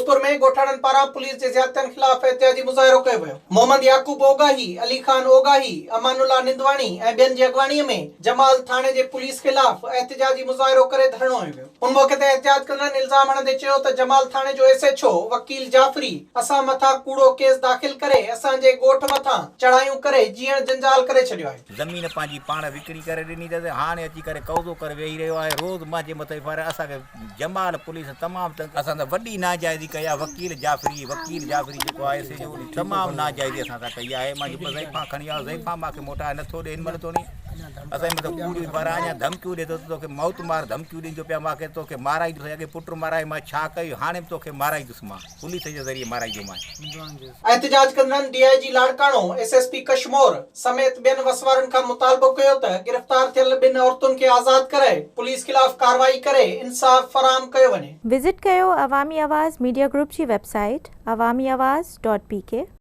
فيروزپور ۾ ڳوٺاڻن پاران پوليس جي زيادتين خلاف احتجاجي مظاهرو ڪيو ويو. محمد يعقوب اوڳاهي، علي خان اوڳاهي، امان الله نندواڻي ۽ ٻين جي اڳواڻي ۾ جمال ٿاڻي جي پوليس خلاف احتجاجي مظاهرو ڪري ڌرڻو هنيو ويو. ان موقعي تي احتجاج ڪندڙن الزام هڻندي چيو ته جمال ٿاڻي جو ايس ايڇ او وڪيل جعفري اسان مٿان ڪوڙو ڪيس داخل ڪري اسان جي ڳوٺ مٿان چڙهايون ڪري جيئڻ جنجال ڪري ڇڏيو آهي. زمين پنهنجي پاڻ وڪڻي ڪري ڏني اٿس هاڻي اچي ڪري قبضو ڪري ويهي رهيو آهي روز منهنجي مٿان ايف I R اسان کي جمال پوليس تمام تنگ اسان سان وڏي ناجائزي ڪئي آهي وڪيل جعفري وڪيل جعفري جيڪو آهي سي جو تمام ناجائزي اسان سان ڪئي آهي مان جو زائفان کڻي آيو زائفان مان کي موٽائي نٿو ڏي هن مهل توڻي اسان جي مٿان ڪوڙيون ايف I R اڃا ڌمڪيون ڏي ٿو ته توکي موت مار ڌمڪيون ڏيندو پيا مان کي توکي مارائيندس اڳي پٽ مارائي مان ڇا ڪيو هاڻي به توکي مارائيندس مان پوليس جي ذريعي مارائيندومانء. احتجاج ڪندڙن D I G Larkana, S S P Kashmore سميت ٻين وس وارن کان مطالبو ڪيو ته گرفتار ٿيل ٻن عورتن کي آزاد ڪرائي پوليس خلاف ڪارروائي ڪري انصاف فراهم ڪيو وڃي. وزٽ ڪيو عوامي آواز ميڊيا گروپ جي website Awami Awaz dot P K.